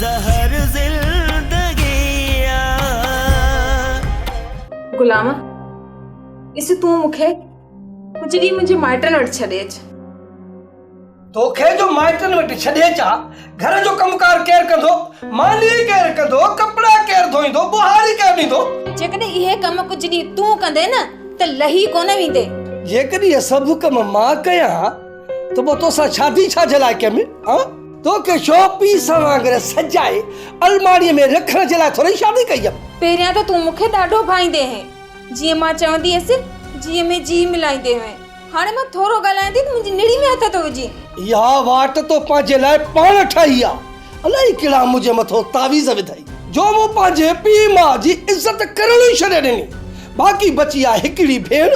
زهر زندگي آ. غلام، ڏس تون مون کي ڪجهه ڏينهن منهنجي مائٽن وٽ ڇڏي اچ. توکي جو مائٽن وٽ ڇڏي اچان، گهر جو ڪم ڪار ڪير ڪندو، ماني ڪير ڪندو، ڪپڙا ڪير ڌوئيندو، ٻهاري ڪير ڏيندو؟ جيڪڏهن اهي ڪم ڪجهه ڏينهن تون ڪندين نه ته لهي ڪونه ويندين. جيڪڏهن اهي سڀ ڪم مان ڪيان ها ته پوء توسان شادي ڇا جي لاء ڪيم؟ هان؟ توکي شو پيس وانگر سجائي الماڙيء ۾ رکڻ جي لاء ٿورئي شادي ڪئي هيم. پهريان ته تون مون کي ڏاڍو ڀائيندين هئين، جيئن مان چوندي هيس، جيء ۾ جيء ملائيندين هئين. هاڻي مان ٿورو ڳالهايان ٿي ته منهنجي نڙي ۾ هٿ ٿو وجهين. اها واٽ تو پنهنجي لاء پاڻ ٺاهي آ. الائي ڪهڙا منهنجي مٿو تعويذ وڌائي، جو مون پنهنجي پيء ماء جي عزت ڪرڻ ئي ڇڏي ڏني. باقي بچي آ هڪڙي ڀيڻ.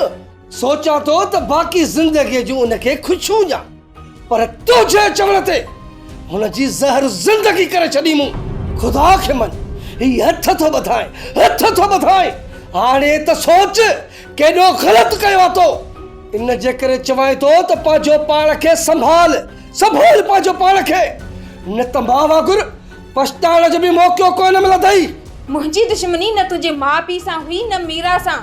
سوچان ٿو ته باقي زندگيء جون ان کي خوشيون ڏيان، پر تنهنجي چوڻ تي هن جي زهر زندگي ڪري ڇڏي مون. خدا کي مڃ، هي هٿ ٿو ٻڌائين، هٿ ٿو ٻڌائين. هاڻي ته سوچ، ڪيڏو غلط ڪيو آ تو. ان جي ڪري چوانء ٿو ته پنهنجو پاڻ کي سنڀال، سنڀال پنهنجو پاڻ کي، نه ته مان وانگر پڇتائڻ جو به موقعو ڪونه ملندئي. منهنجي دشمني نه تنهنجي ماء پيء سان هئي نه ميرا سان.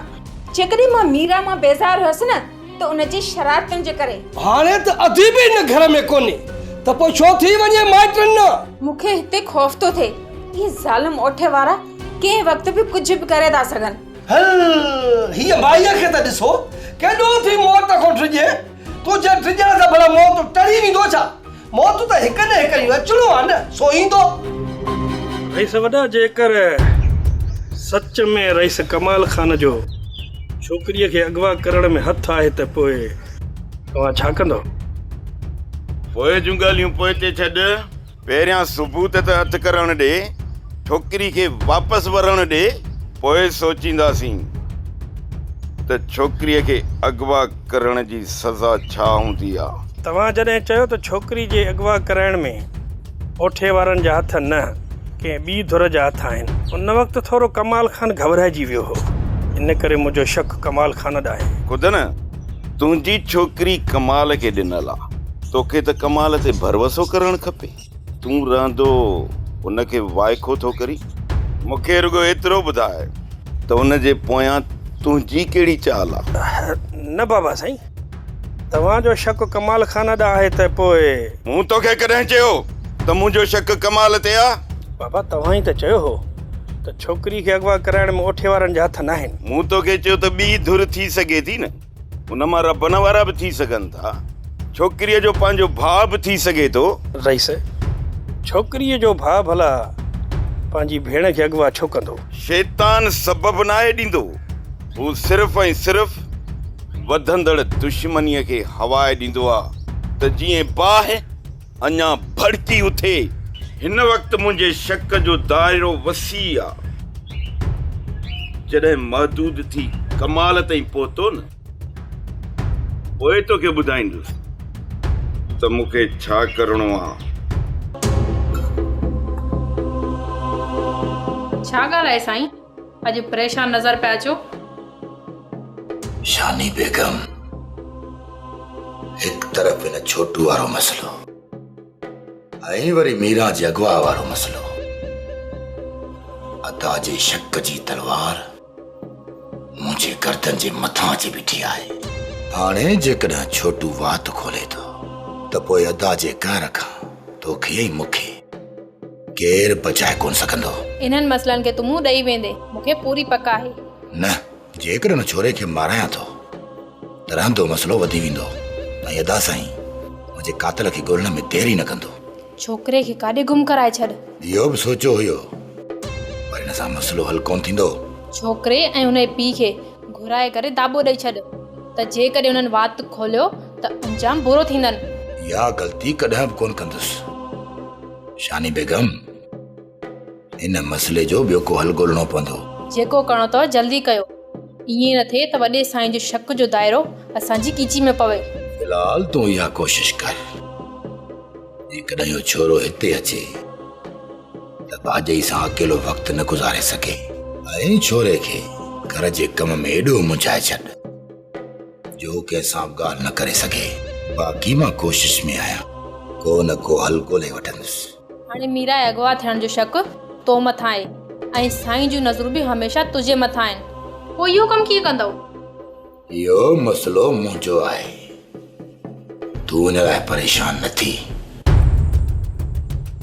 جيڪڏهن مان ميرا مان بيزار هيس نه ته ان جي شرارتن جي ڪري. هاڻي ته ادي به هن گهر ۾ ڪونهي ته پوء ڇو ٿي وڃين مائٽن ڏانهن؟ مون کي هتي خوف ٿو ٿئي. اهي ظالم اوٺي وارا ڪنهن وقت به ڪجهه به ڪري ٿا سگهن. هل، هيء مائيء کي ته ڏسو، ڪيڏو ٿي موت کان ڊڄي. تنهنجي ڊڄڻ سان ڀلا موت ٽري ويندو ڇا؟ موت ته هڪ نه هڪ ڏينهن اچڻو آ نه، سو ايندو. رئيس وڏا جيڪر سچ ۾ رئيس ڪمال خان جو ڇوڪريء کي اغوا ڪرڻ ۾ هٿ آهي ته پوء توهان ڇا ڪندؤ؟ پوء جون ڳالهيون پوئتي ڇڏ، پهريان ثبوت ته هٿ ڪرڻ ڏي، ڇوڪري کي واپس ورڻ ڏي، پوء سوچينداسين ته ڇوڪريء کي اغوا ڪرڻ جي سزا ڇا هوندي آ. توهان جڏهن چيو ته ڇوڪري جي اغوا ڪرائڻ ۾ اوٺي وارن جا هٿ نه، ڪنهن ٻي ڌر جا هٿ آهن. ان وقت ٿورو ڪمال خان گهٻرائجي ويو هو، ان ڪري منهنجو شڪ ڪمال خان ڏانهن. خدن، تنهنجي ڇوڪري ڪمال کي ڏنل آ. توکي ته ڪمال تي ڀروسو ڪرڻ کپي. تون رهندو ان کي وائکو ٿو ڪرين. مون کي رڳو ايترو ٻڌاء ته ان جي پويان تنهنجي ڪهڙي چال آ؟ نه بابا سائين، توهان جو شڪ ڪمال خان ڏانهن آهي ته پوء. مون توکي ڪڏهن چيو ته منهنجو شڪ ڪمال تي آ؟ بابا توهان ئي ته چيو هو ته ڇوڪري کي اغوا ڪرائڻ ۾ اوٺي وارن جا هٿ ناهن. مون توکي چيو ته ٻي ڌر ٿي سگهي ٿي نه. ان مان ربن وارا به ٿي سگهن ٿا. ڇوڪريء جو پنهنجو ڀاء به ٿي سگهي ٿو. رئيس، ڇوڪريء جو ڀاء ڀلا پنهنجي ڀيڻ کي اغوا ڇو ڪندو؟ شيطان سبب ناهي ڏيندو. هو صرف ۽ صرف وڌندڙ دشمنيء کي هواء ڏيندو آ ته جيئن باهه اڃا ڀڙڪي اٿي. هن وقت منهنجي شڪ جو دائرو وسيع آ. جڏهن محدود ٿي ڪمال تائين پهتو نه، پوء توکي ٻڌائيندس ته مون کي ڇا ڪرڻو آ. ڇا ڳالهه آهي سائين، اڄ پريشان نظر پيا اچو. شاني بيگم، هڪ طرف هن ڇوٽو وارو مسئلو ۽ وري ميران جي اغوا وارو مسئلو. ادا جي شڪ جي تلوار منهنجي گردن جي مٿان اچي بيٺي آهي. هاڻي جيڪڏهن ڇوٽو وات کولي ٿو ته پوء ادا جي قهر کان توکي ۽ مون کي ڪير بچائي ڪونه سگهندو. انهن مسئلن کي تون منهن ڏئي ويندين، مون کي پوري پڪ آهي. نه، جيڪڏهن ان ڇوري کي مارايان ٿو ته رهندو مسئلو وڌي ويندو ۽ ادا سائين منهنجي قاتل کي ڳولڻ ۾ دير ئي نه ڪندو. ڇوڪري کي ڪاڏي گم ڪرائي ڇڏ. اهو به سوچيو هيو پر ان سان مسئلو حل ڪونه ٿيندو. ڇوڪري ۽ ان جي پيء کي گهرائي ڪري داٻو ڏئي ڇڏ ته جيڪڏهن انهن وات کوليو ته انجام برو ٿيندن. اها غلطي ڪڏهن به ڪونه ڪندس شاني بيگم. ان مسئلي جو ٻيو ڪو حل ڳولڻو پوندو. جيڪو ڪرڻو اٿو جلدي ڪيو. ائين نه ٿئي ته وڏي سائين جو شڪ جو دائرو اسان جي ڳچي ۾ پوي. في الحال تون اها ڪوشش ڪر. جيڪڏهن اهو ڇورو هتي اچي ته ڀاڄئي سان اڪيلو وقت نه گذاري سگهي ۽ ڇوري کي گهر جي ڪم ۾ ايڏو منجهائي ڇڏ جو هو ڪنهن سان به ڳالهه نه ڪري سگهي. باقي مان ڪوشش ۾ آهيان. ڪو نه ڪو حل ڳولي وٺندس. هاڻي ميرا جي اغوا ٿيڻ جو شڪ تو مٿان آهي ۽ سائين جون نظرون به هميشه تنهنجي مٿان آهن. پوء اهو ڪم ڪيئن ڪندؤ؟ اهو مسئلو منهنجو آهي. تون ان لاء پريشان نه ٿي.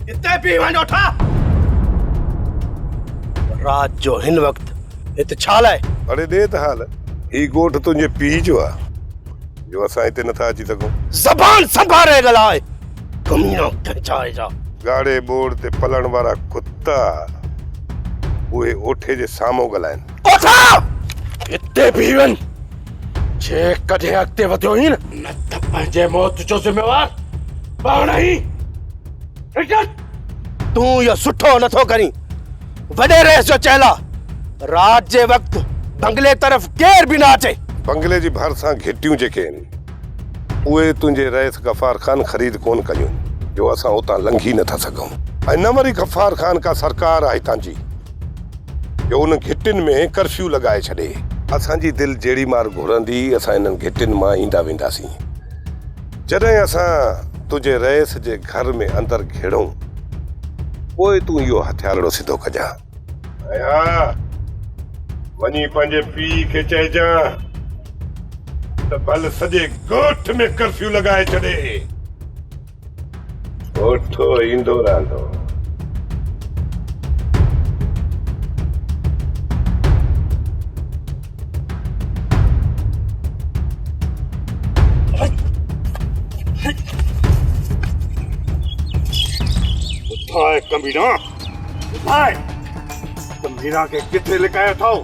هتي بيهه وڃ اوٺا. رات جو هن وقت هت ڇا لاء؟ اڙي ڏي ته حال. هي ڳوٺ تنهنجي پيء جو آ جو اسان هتي نٿا اچي سگهون. زبان سنڀاري ڳالهاء ڪميڻا ڪنهن جاء جا. ڳاڙهي ٻوڙ تي پلڻ وارا ڪتا اهي اوٺي جي سامهون ڳالهائن. اوٺا! هتي بيهي وڃ. جيڪڏهن اڳتي وڌيو آهين نه ته پنهنجي موت جو ذميوار پاڻ آهين. تون اهو سٺو نٿو ڪرين. وڏي رئيس جو چيل آ، رات جي وقت بنگلي طرف ڪير به نه اچي. بنگلي جي ڀرسان گهٽيون جيڪي آهن، اهي تنهنجي رئيس غفار خان خريد ڪونه ڪيون آهن، جو اسان اتان لنگهي نٿا سگهون ۽ نه وري غفار خان ڪا سرڪار آهي هتان جي. جو انهن گهٽين ۾ ڪرفيو لڳائي ڇڏي. اسان جي دل جهڙي مار گهرندي اسان انهن گهٽين مان ايندا وينداسين. جڏهن اسان تنهنجي رئيس جي گهر ۾ اندر گهڙون پوء تون اهو هٿيارڙو سڌو ڪجان. ۽ ها، وڃي پنهنجي پيء کي چئجان ته ڀل سڄي ڳوٺ ۾ ڪرفيو لڳائي ڇڏي. اوٺو ايندو رهندو. ٻڌاء ڪميڻا، ٻڌاء ته ميران کي ڪٿي لڪايو اٿئو؟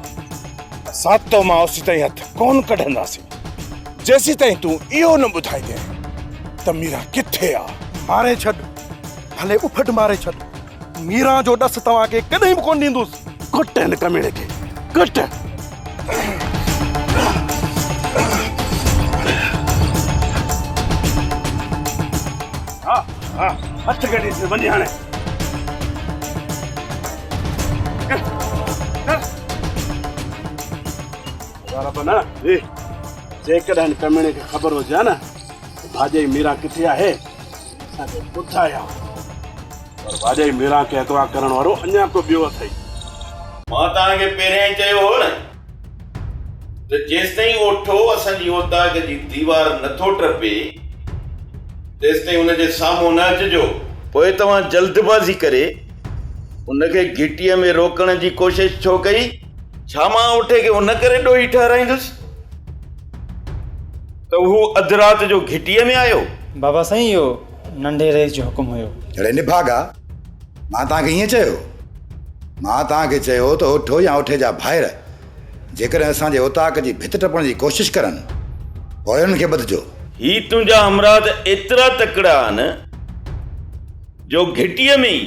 اسان تو مان اوسيتائين هٿ ڪونه ڪڍنداسين، جيسيتائين تون اهو نه ٻڌائيندين ته ميران ڪٿي آ؟ ماري ڇڏ، ڀلي اڦٽ ماري ڇڏ، ميران جو ڏس توهان کي ڪڏهن به ڪونه ڏيندس. ڪٽ هن ڪميڻي کي، ڪٽ. ها ها هٿ ڪڍيس وڃ هاڻي. ڪر ڪر. رب نه اي جيڪڏهن ڪميڻي کي خبر هجي ها نه ته ڀاڄائي ميران ڪٿي آهي اسان کي ٻڌائي ها پر ڀاڄائي ميران کي اغوا ڪرڻ وارو اڃا ڪو ٻيو اٿئي. مان توهان کي پهريان ئي چيو هو نه ته جيستائين اوٺو اسان جي اوطاق جي ديوار نٿو ٽپي تيستائين ان جي سامهون نه اچجو. پوء توهان جلدبازي ڪري ان کي گهٽيء ۾ روڪڻ جي ڪوشش ڇو ڪئي؟ ڇا مان اوٺي کي ان ڪري ڏوهي ٺهرائيندس ته هو اڌ رات جو گهٽيء ۾ آيو؟ بابا سائين اهو ننڍي رئيس جو حڪم هيو. اڙي نڀاڳا! مان توهان کي ائين چيو؟ مان توهان کي چيو ته اوٺو يا اوٺي جا ڀائر جيڪڏهن اسان جي اوطاق جي ڀت ٽپڻ جي ڪوشش ڪرن، پوء انهن کي ٻڌجو. هي تنهنجا همراهه ته ايترا تڪڙا آهن جو گهٽيء ۾ ئي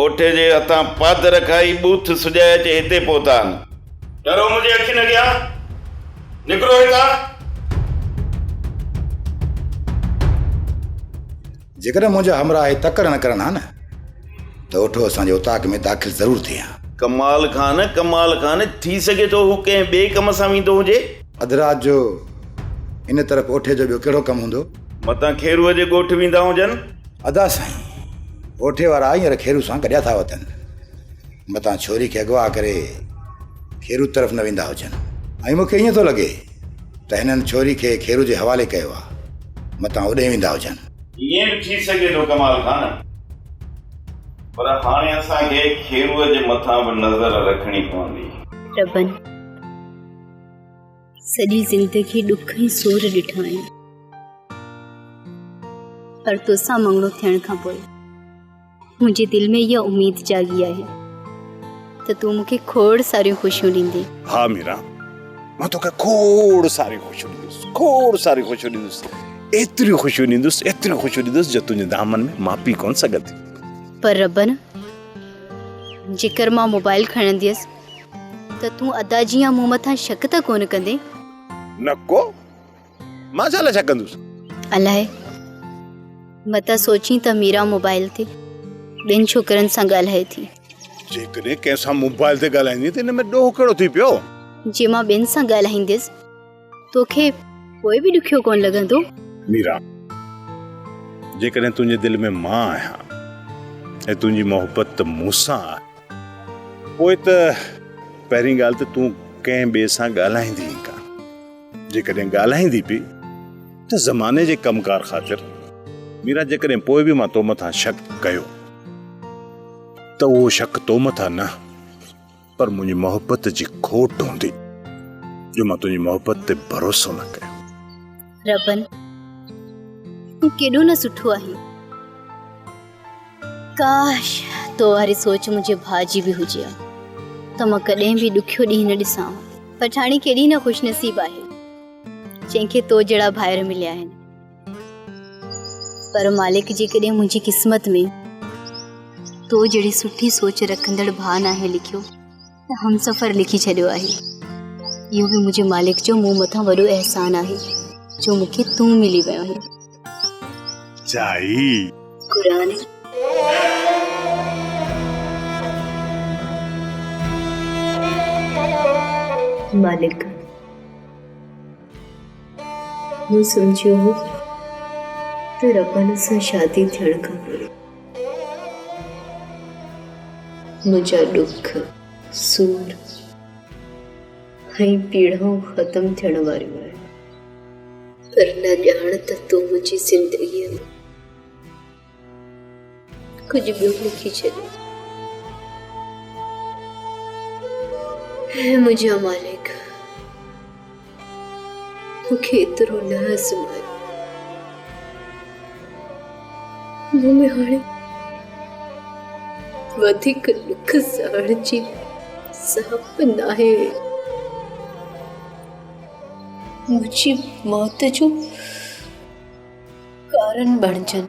اوٺي جي هٿان پادر کائي ٻوٿ سڄائي اچي هتي پهتا آهن. ٽرو منهنجي اکين اڳيان، نڪرو هتان. جيڪڏهن منهنجا همراهه هي تڪڙ نه ڪرن ها نه ته اوٺو اسان جي اوطاق ۾ داخل ضرور ٿئي ها. ڪمال خان، ڪمال خان، ٿي سگهي ٿو هو ڪنهن ٻئي ڪم سان ويندو هجي. اڌ رات جو ان طرف اوٺي جو ٻيو ڪهڙو ڪم هوندو؟ متان کيروء جي ڳوٺ ويندا هجن. ادا سائين، اوٺي وارا هينئر کيرو سان گڏيا ٿا وتن. متان ڇوري کي اغوا ڪري کيرو طرف نه ويندا هجن. ۽ مون کي ائين ٿو لڳي ته هنن ڇوري کي کيرو جي حوالي ڪيو آ. متان اوڏهين ويندا هجن. ائين به ٿي سگهي ٿو ڪمال خان، پر هاڻي اسان کي کيروء جي مٿان به نظر رکڻي پوندي. ربن سڄي زندگي ڏک ۽ سور ڏٺا آهن. پر توسان مڱڻو ٿيڻ کان پوء منهنجي دل ۾ اها اميد جاڳي آهي ته تون مون کي کوڙ ساريون خوشيون ڏيندين. ها ميرا، مان توکي کوڙ ساريون خوشيون ڏيندس، کوڙ ساريون خوشيون ڏيندس، ايتريون خوشيون ڏيندس، ايتريون خوشيون ڏيندس جو تنهنجي دامن ۾ ماپي ڪونه سگهندي. پر ربن، جيڪر مان موبائل کڻنديس ته تون ادا جيان مون مٿان شڪ ته ڪونه ڪندين؟ نه ڪو، مان ڇا لاء شڪ ڪندس؟ الائي، متان سوچين ته ميرا موبائل تي ٻين ڇوڪرن سان ڳالهائي ٿي. جيڪڏهن ڪنهن سان موبائل تي ڳالهائيندين ته ان ۾ ڏوهه ڪهڙو ٿي پيو؟ جي مان ٻين سان ڳالهائينديس توکي پوء به ڏکيو ڪونه لڳندو؟ ميرا، جيڪڏهن تنهنجي دل ۾ مان آهيان ۽ تنهنجي محبت مون سان آهي، پوء ته پهرين ڳالهه ته تون ڪنهن ٻئي سان ڳالهائيندين ئي ڪانه. جيڪڏهن ڳالهائيندي به ته زماني جي ڪم ڪار خاطر. ميران، جيڪڏهن پوء به مان تو مٿان شڪ ڪيو ته اهو شڪ تو مٿان نه پر منهنجي محبت جي کوٽ هوندي جو مان تنهنجي محبت تي ڀروسو نه ڪيو. ربن، تون ڪيڏو نه سٺو آهين. ڪاش تو واري سوچ منهنجي ڀاء جي به هجي ها ته مان ڪڏهن به ڏکيو ڏينهن نه ڏسان ها. پٺاڻي ڪيڏي نه خوش نصيب آهي جنهن کي تو جهڙا ڀائر مليا آهن. پر مالڪ جيڪڏهن منهنجي قسمت ۾ تو جهڙي سٺي سوچ رکندڙ ڀاء ناهي لکيو ته همسفر لکي ڇڏيو آهي. اهو به منهنجي مالڪ جو مون مٿان وڏو احسان آهي جو مون کي تون ملي ويو آهين. چائي. قرآن. مالڪ. مون سمجهيو هو ته ربن سان شادي ٿيڻ کان پوء منهنجا ڏک، سور ۽ پيڙائون ختم ٿيڻ واريون آهن، پر نه ڄاڻ ته تو منهنجي زندگيء ۾ ڪجهه ٻيو لکي ڇڏيو. اي منهنجا مالڪ! مون کي ايترو نه آزماء. مون ۾ هاڻي وڌيڪ ڏک سهڻ جي سهپ ناهي. منهنجي موت جو ڪارڻ بڻجن.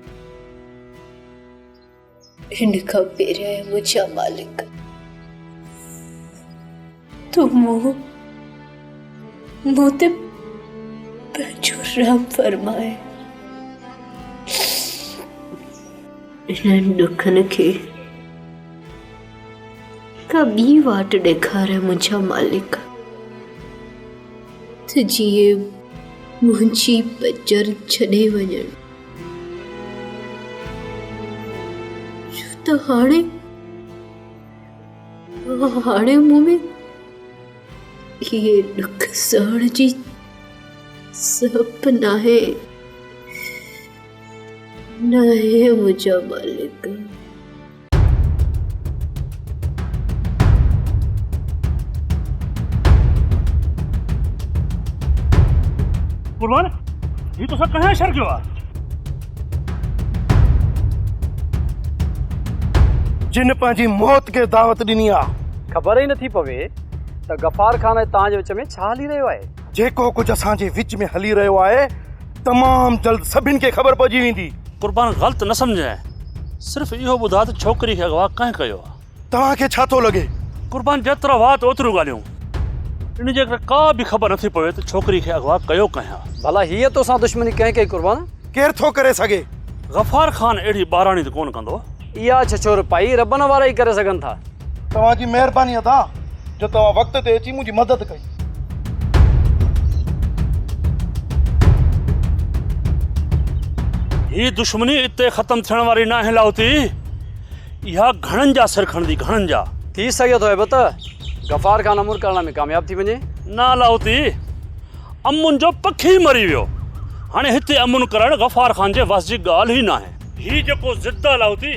هن کان پهريان منهنجا مالڪ تون مون تي پنهنجو رحم فرماء. انهن ڏکن کي ڪا ٻي واٽ ڏيکار منهنجا مالڪ ته جيئن منهنجي پچر ڇڏي وڃڻ. ڇو ته هاڻي هاڻي مون ۾ اهي ڏک سهڻ جي سهپ ناهي ناهي منهنجا مالڪ. قربان هي توسان ڪنهن شر ڪيو آ؟ جن پنهنجي موت کي دعوت ڏني آ. خبر ئي نٿي پوي ته غفار خان ۽ توهان جي وچ ۾ ڇا هلي رهيو آهي. جيڪو ڪجهه اسان جي وچ ۾ هلي رهيو آهي تمام جلد سڀن کي خبر پئجي ويندي. قربان غلط نه سمجهجانء صرف اهو ٻڌاء ته ڇوڪري کي اغوا ڪنهن ڪيو آ؟ توهان کي ڇا ٿو لڳي؟ قربان جيترا وات اوتريون ڳالهيون. ان جي ڪري ڪا به خبر نٿي پوي ته ڇوڪري کي اغوا ڪيو ڪنهن آ؟ ڀلا هيء توسان دشمني ڪنهن ڪئي قربان؟ ڪير ٿو ڪري سگهي؟ غفار خان اهڙي ٻاراڻي ته ڪونه ڪندو. اها ڇڇور پائي ربن وارا ئي ڪري سگهن ٿا. توهان جي مهرباني ادا جو توهان وقت تي اچي منهنجي مدد ڪئي. هي دشمني اتي ختم ٿيڻ واري ناهي لاهوتي. اها گهڻن جا سر کڻندي گهڻن جا. ٿي سگهي ٿو هيبت غفار خان امن ڪرڻ ۾ ڪامياب ٿي وڃي. نه لاهوتي امن جو پکي مري ويو. هاڻي هتي امن ڪرڻ غفار خان جي وس جي ڳالهه ئي ناهي. هي جيڪو ضد آ لاهوتي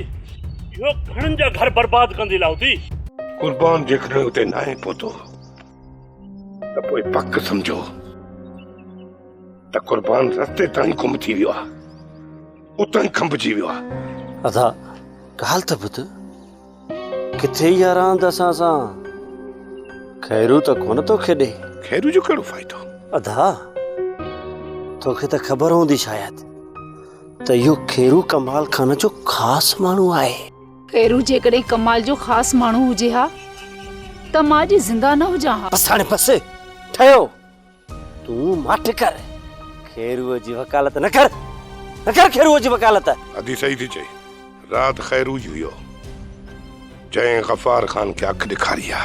اهو گهڻن جا گهر برباد ڪندي لاهوتي. قربان جيڪڏهن اتي ناهي پهتو ته پوء پڪ سمجهو ته قربان رستي تان ئي گم ٿي ويو آهي، اتان ئي کنڀجي ويو آهي. ادا ڳالهه ته ٻڌ، ڪٿي اها راند اسان سان؟ خيرو ته ڪونه ٿو کيڏي. خيرو جو ڪهڙو فائدو؟ ادا توکي ته خبر هوندي شايد ته اهو خيرو ڪمال خان جو خاص ماڻهو آهي. خيرو جيڪڏهن ڪمال جو خاص ماڻهو هجي ها ته مان اڄ زنده نه هجان ها. بس هاڻي بس ٺهيو تون ماٺ ڪر خيروء جي وڪالت نه ڪر نه ڪر خيروء جي وڪالت. ادي صحيح ٿي چئي رات خيرو ئي هيو جنهن غفار خان کي اک ڏيکاري آ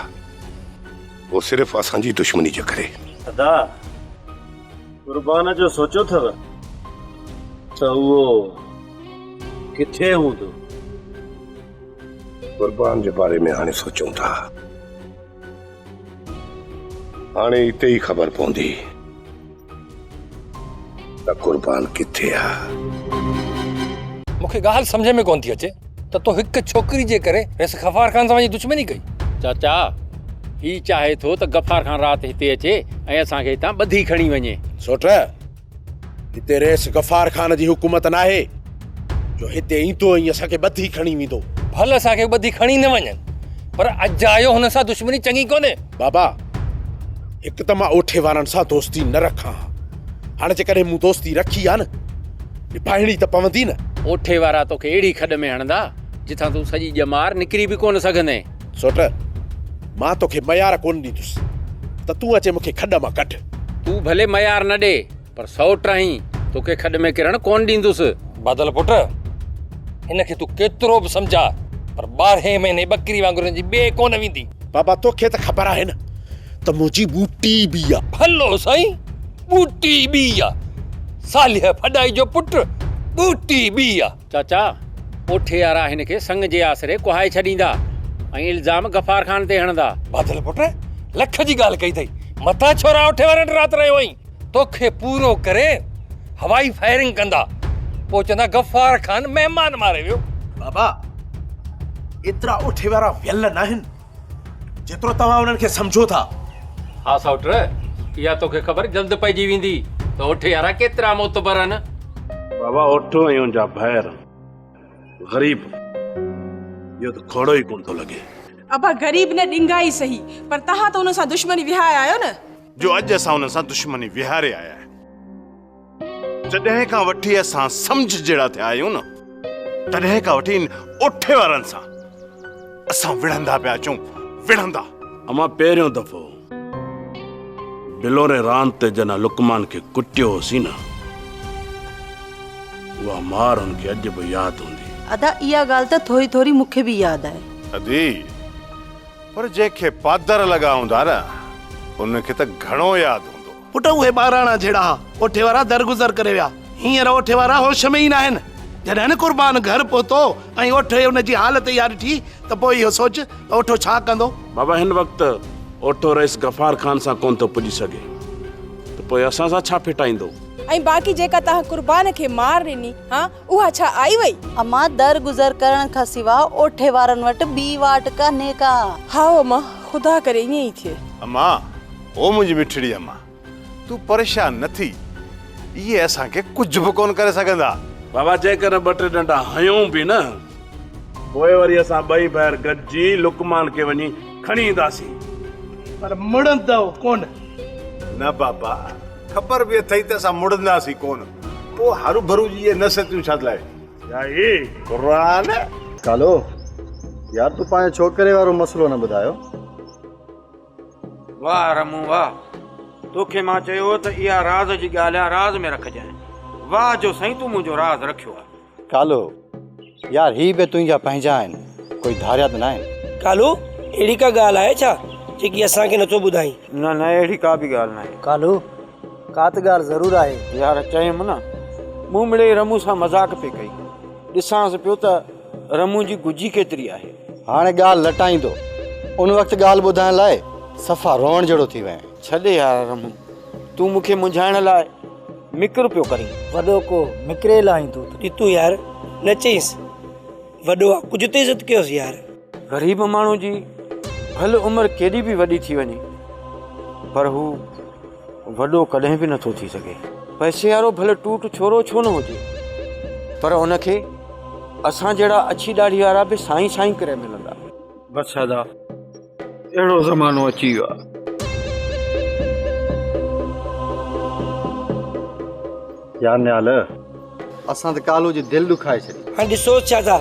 اهو صرف اسان جي دشمني جي ڪري. ادا قربان جو سوچيو اٿو ته اهو. ڪٿي هوندو؟ قربان جي باري ۾ هاڻي سوچون ٿا. هاڻي اتي ئي خبر پوندي ته قربان ڪٿي آ. مون کي ڳالهه سمجهه ۾ ڪونه ٿي اچي ته تو هڪ ڇوڪري جي ڪري رئيس غفار خان سان وڃي دشمني ڪئي. چاچا، هي چاهي ٿو ته غفار خان رات هتي اچي ۽ اسان کي هتان ٻڌي کڻي وڃي. سوٽ، هتي رئيس غفار خان جي حڪومت ناهي جو هتي ايندو ۽ اسان کي ٻڌي کڻي ويندو. ڀل اسان کي ٻڌي کڻي نه وڃن پر اجايو هن سان دشمني چڱي ڪونهي. بابا، هڪ ته مان اوٺي وارن سان دوستي نه رکان ها، هاڻي جيڪڏهن مون دوستي رکي آ نه، نڀائڻي ته پوندي نه. اوٺي وارا توکي اهڙي کڏ ۾ هڻندا، جتان تون سڄي ڄمار نڪري به ڪونه سگهندين. سوٽ، مان توکي ميار ڪونه ڏيندس ته تون اچي مون کي کڏ مان ڪڍ. تون ڀلي ميار نه ڏي، پر سئوٽ آهين، توکي کڏ ۾ ڪرڻ ڪونه ڏيندس. بادل پٽ، هن کي تون ڪيترو به سمجهاء، پر ٻارهين مهيني ٻڪري وانگر هن جي ٻي ڪونه ويندي. بابا، توکي ته خبر آهي نه ته منهنجي ٻوٽي ٻي آ. ڀلو سائين، ٻوٽي ٻي آ. صالح ڦڏائي جو پٽ، ٻوٽي ٻي آ. چاچا، اوٺي وارا هن کي سڱ جي آسري ڪهائي ڇڏيندا ۽ الزام غفار خان تي هڻندا. بادل پٽ، لک جي ڳالهه ڪئي اٿئي. متان ڇورا اوٺي وارن وٽ رات رهيو آهين. توکي پورو ڪري هوائي فائرنگ ڪندا. پوء چوندا غفار خان مهمان ماري ويو. بابا، ايترا اوٺي وارا ويل ناهن، جيترو توهان انهن کي سمجهو ٿا. ها سئوٽ، اها توکي خبر جلد پئجي ويندي ته اوٺي وارا ڪيترا معتبر آهن. بابا اوٺو ۽ ان جا ڀائر غريب، اهو ته کوڙو ئي ڪونه ٿو لڳي. ابا غريب نه ڏنگا ئي سهي، پر توهان ته انهن سان دشمني وهائي آيو نه. جو اڄ اسان انهن سان دشمني ويهاري آيا آهيون. جڏهن کان وٺي اسان سمجهه جهڙا ٿيا آهيون نه، تڏهن کان وٺي ان اوٺي وارن سان اسان وڙهندا پيا اچون، وڙهندا. امان پهريون دفعو بلوري راند تي جڏهن لقمان کي ڪٽيو هوسين نه، اها مار هن کي اڄ به ياد هوندي. ادا اها ڳالهه ته ٿوري ٿوري مون کي به ياد آهي. ادي پر جنهن کي پادر لڳا هوندا نه، ان کي ته گهڻو ياد هوندو. پٽ اهي ٻاراڻا جهيڙا ها، اوٺي وارا درگذر ڪري ويا. هينئر اوٺي وارا هوش ۾ ئي ناهن. جڏهن قربان گهر پهتو ۽ اوٺي ان جي حالت اها ڏٺي ته پوء اهو سوچ ته اوٺو ڇا ڪندو. بابا هن وقت اوٺو رئيس غفار خان سان ڪونه ٿو پڄي سگهي ته پوء اسان سان ڇا ڦٽائيندو. ۽ باقي جيڪا توهان قربان کي مار ڏني ها، اها ڇا آئي وئي؟ امان درگذر ڪرڻ کان سوا اوٺي وارن وٽ ٻي واٽ ڪانهي ڪا. هائو امان، خدا ڪري ائين ئي ٿئي. امان، او منهنجي مٺڙي امان، تون پريشان نه ٿي، اهي اسان کي ڪجهه به ڪونه ڪري سگهندا. بابا جيڪڏهن ٻه ٽي ڏنڊا هنيون به نه، پوء وري اسان ٻئي ڀائر گڏجي لقمان کي وڃي کڻي اينداسين. پر مڙندؤ ڪونه. نه بابا، خبر به اٿئي ته اسان مڙنداسين ڪونه، پوء هروڀرو جي اهي نصيحتون ڇا لاء؟ جائي قرآن. ڪالو، يار تو پنهنجي ڇوڪري وارو مسئلو نه ٻڌايو. واهه رمون واهه، توکي مان چيو هو ته اها راز جي ڳالهه آ، راز ۾ رکجانء. واهه جو سائين تون منهنجو راز رکيو آ. ڪالو، يار هي به تنهنجا پنهنجا آهن، ڪوئي ڌاريا ته ناهن. ڪالو، اهڙي ڪا ڳالهه آهي ڇا، جيڪي اسان کي نٿو ٻڌائين؟ نه نه اهڙي ڪا به ڳالهه ناهي. ڪالو، ڪا ته ڳالهه ضرور آهي. يار چيم نه، مون مڙئي رمون سان مذاق پئي ڪئي. ڏسانس پيو ته رمون جي گجي ڪيتري آهي. هاڻي ڳالهه لٽائيندو. ان وقت ڳالهه ٻڌائڻ لاء صفا روئڻ جهڙو ٿي وئين. ڇڏ يار رمون، تون مون کي منجهائڻ لاء مڪر پيو ڪرين. وڏو ڪو مڪريل آهين تون ته. ڏتو يار نه چئينس وڏو آ ڪجهه ته عزت ڪيوس يار. غريب ماڻهو جي ڀل عمر ڪيڏي به وڏي ٿي وڃي پر هو وڏو ڪڏهن به نٿو ٿي سگهي. پئسي وارو ڀل ٽوٽ ڇورو ڇو نه هجي پر ان کي اسان جهڙا اڇي ڏاڙهي وارا به سائين سائين ڪري ملندا. بس ادا اهڙو زمانو اچي ويو آ. يار نهال اسان ته ڪالو جي دل ڏکائي ڇڏي. هاڻ ڏسوس ڇا ٿا.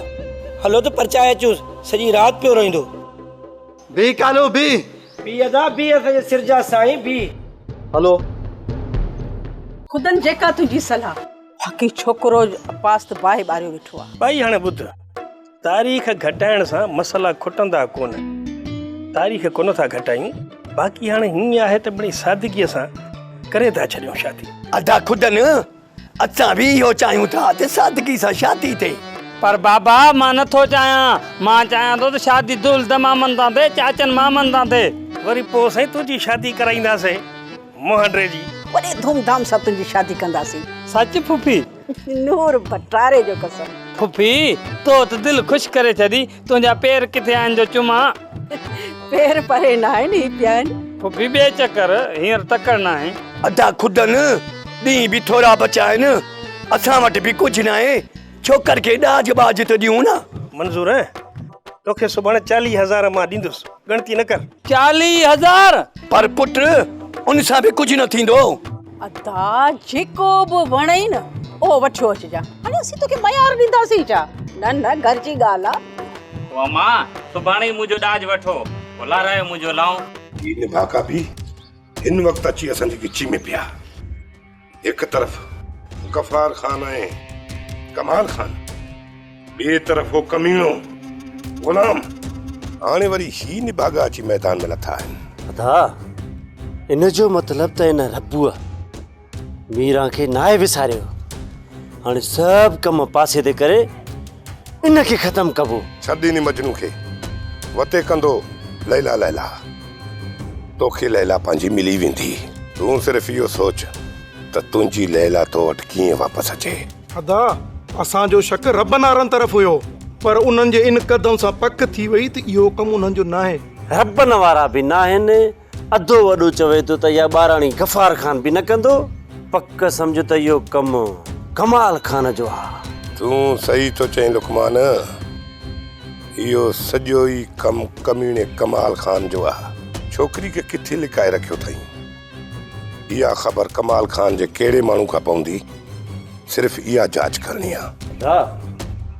هلو ته پرچائي اچونس. سڄي رات پيو روئيندو. بيهه ڪالو بيهه. بيهه ادا بيهه اسان جي سر جا سائين بيهه. هلو. خدن جيڪا تنهنجي صلاح. باقي ڇوڪرو عباس ته باهه ٻاريو ويٺو آ. ڀائي هاڻي ٻڌ. تاريخ گهٽائڻ سان مسئلا کٽندا ڪونه. تاريخ ڪونه ٿا گهٽايون. باقي هاڻي هيئن آهي ته بڙي سادگيء سان ڪري ٿا ڇڏيون شادي. ادا خدن اسان به اهو چاهيون ٿا ته سادگي سان شادي ٿئي. پر بابا مان نه ٿو چاهيان، مان چاهيان ٿو ته شادي دول دمامن سان ٿئي، چاچن مامن سان ٿئي. وري پوء سائين تنهنجي شادي ڪرائينداسين مهانڊي جي. وڏي ڌوم ڌام سان تنهنجي شادي ڪنداسين. سچ ڦوڦي؟ نور ڀٽاري جو قسم. ڦوڦي تو ته دل خوش ڪري ڇڏي، تنهنجا پير ڪٿي آهن جو چمان. پير پري ناهن، هي پيا آهن. ڦوڦي ٻئي چڪر، هينئر تڪڙ ناهي. ادا خدن، ڏينهن به ٿورا بچيا آهن، اسان وٽ به ڪجهه ناهي، ڇوڪر کي ڏاج ٻاج ته ڏيون نه. منظور، توکي سڀاڻي 40 هزار مان ڏيندس، ڳڻتي نه ڪر. 40 هزار! پر پٽ، ان سان به ڪجهه نه ٿيندو. ادا، جيڪو به وڻئي نه، اهو وٺيو اچجان. هاڻي اسين توکي ميار ڏينداسين ڇا؟ نه نه، گهر جي ڳالهه آ. پوء امان، سڀاڻي ئي منهنجو ڏاج وٺو، پوء لارايو منهنجو لائون. هي نڀاڳا به هن وقت اچي اسان جي ڳچي ۾ پيا. هڪ طرف غفار خان ۽ ڪمال خان، ٻئي طرف هو ڪميڻو غلام. هاڻي وري هي نڀاڳا اچي ميدان ۾ لٿا آهن. ادا، ان جو مطلب ته ان ربوء ميران کي ناهي وساريو. هاڻي سڀ ڪم پاسي تي ڪري ان کي ختم ڪبو. ڇڏ انهي مجنون کي، وتي ڪندو ليلا ليلا. توکي ليلا پنهنجي ملي ويندي. تون صرف اهو سوچ ته تنهنجي ليلا تو وٽ ڪيئن واپس اچي. ادا، اسان جو شڪ ربن وارن طرف هيو، پر انهن جي ان قدم سان پڪ ٿي وئي ته اهو ڪم انهن جو ناهي. ربن وارا به ناهن، ادو وڏو چوي ٿو ته اها ٻاراڻي غفار خان به نه ڪندو، پڪ سمجهه ته اهو ڪم ڪمال خان جو آ. تون صحيح ٿو چئين لقمان، اهو سڄو ئي ڪم ڪميڻي ڪمال خان جو آ. ڇوڪري کي ڪٿي لڪائي رکيو اٿئين؟ اها خبر ڪمال خان جي ڪهڙي ماڻهو کان پوندي، صرف اها جاچ ڪرڻي آ. ادا،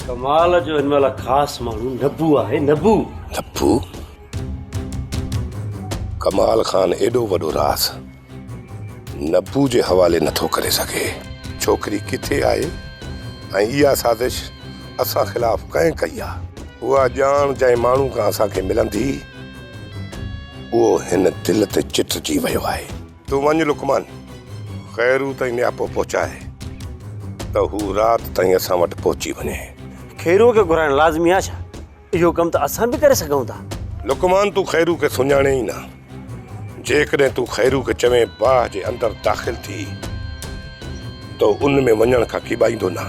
ڪمال جو هن مهل خاص ماڻهو نبو آهي، نبو. نبو؟ ڪمال خان ايڏو وڏو راز نبو جي حوالي نٿو ڪري سگهي. ڇوڪري ڪٿي آهي ۽ اها سازش اسان خلاف ڪنهن ڪئي آ؟ اها ڄاڻ جنهن ماڻهو کان اسان کي ملندي، اهو هن دل تي چٽجي ويو آهي. تون وڃ لقمان، خيرو تائين نياپو پهچاء ته هو رات تائين اسان وٽ پهچي وڃي. خيروء کي گهرائڻ لازمي آ ڇا؟ اهو ڪم ته اسان به ڪري سگهون ٿا. لقمان تون خيرو کي سڃاڻين ئي نه. جيڪڏهن تون خيرو کي چوين باهه جي اندر داخل ٿي ته ان ۾ وڃڻ کان ڪيٻائيندو نه.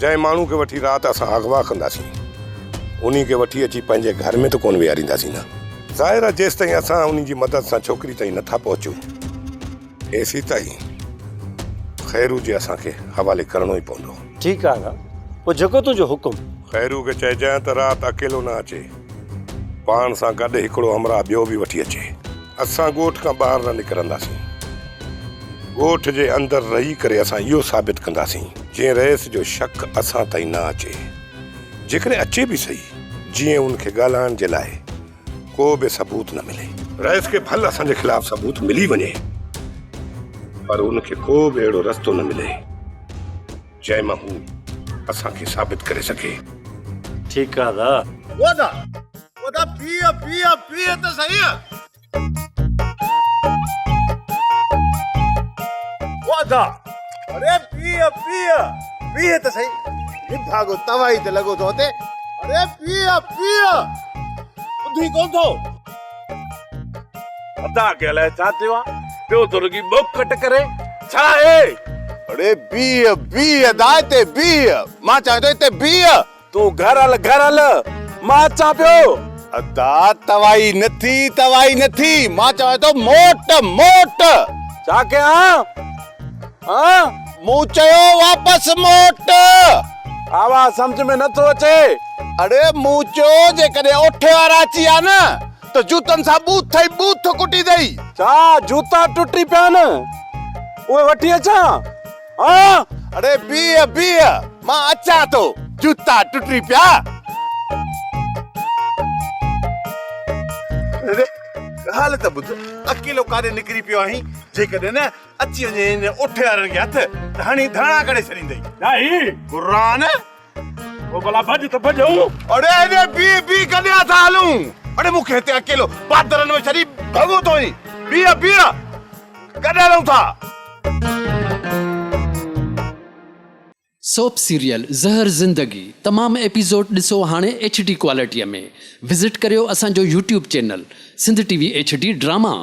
جنهن ماڻهو کي وٺي رات اسان اغوا ڪنداسين انهي کي وٺي اچي پنهنجي گهر ۾ ته ڪونه ويهارينداسين نه. ظاهر آهي جيستائين اسان انهي جي مدد سان ڇوڪري تائين نه ٿا پهچون ايسيتائين خيرو جي اسان کي حوالي ڪرڻو ئي پوندو. ٺيڪ آهي ادا، پوء جيڪو تنهنجو حڪم. خيرو کي چئجانء ته رات اڪيلو نه اچي، پاڻ سان گڏ هڪڙو همراهه ٻيو به وٺي اچي. اسان ڳوٺ کان ٻاهر نه نڪرنداسين. ڳوٺ جي اندر رهي ڪري اسان اهو ثابت ڪنداسين، جيئن رئيس جو شڪ اسان تائين نه اچي. جيڪڏهن اچي به سهي، جيئن ان کي ڳالهائڻ جي لاء ڪو به ثبوت نه ملي. رئيس کي ڀل اسان جي خلاف ثبوت ملي وڃي، پر ان کي ڪو به اهڙو رستو نه ملي، جنهن مان هو اسان کي ثابت ڪري سگهي. ٺيڪ آ ادا. او ادا، او ادا بيهه بيهه بيهه ته سهي. او ادا، اڙي بيهه بيهه بيهه ته سهي. نڀاڳو توائي تي لڳو ٿو اتي. اڙي بيهه بيهه ٻڌين ڪونه ٿو. ادا کي الائي ڇا ٿيو آ، پيو ٿو رڳي ٻوڪٽ ڪري، ڇا آهي؟ اڙي بيهه بيهه ادا هتي بيهه، مان چوان ٿو هتي بيهه. تون گهر هل گهر هل، مان اچان پيو. ادا توائي نه ٿي توائي نه ٿي، مان چوان ٿو موٽ موٽ. ڇا ڪيان؟ ها؟ مون چيو واپس موٽ. آواز سمجهه ۾ نه ٿو اچي. اڙي مون چيو جيڪڏهن اوٺي وارا اچي ويا نه ته جوتن سان ٻوٿ ئي ٻوٿ ڪٽيندئي. ڇا جوتا ٽٽي پيا آهن؟ اهي وٺي اچان؟ ها؟ اڙي بيهه بيهه مان اچان ٿو، جوتا ٽٽي پيا. اڙي ڳالهه ته ٻڌ، اڪيلو ڪاڏي نڪري پيو آهين؟ جيڪڏهن نه اچي وڃي هن اوٺي وارن کي هٿ ته هڻي ڌاڻا ڪڍي ڇڏيندئي. ڇا هي؟ قرآن. پوء ڀلا ڀڄ ته ڀڄون. اڙي هيڏي بيهه بيهه ڪڏهن ٿا هلون. اڙي مون کي هتي اڪيلو پادرن ۾ ڇڏي ڀڳو ٿو وڃين. بيهه بيهه گڏ هلون ٿا. سوپ سيريل زهر زندگي تمام ايپيسوڊ ڏسو هاڻي ايڇ ڊي ڪوالٽي ۾ وزٽ ڪريو اسان جو YouTube channel Sindh T V H D drama.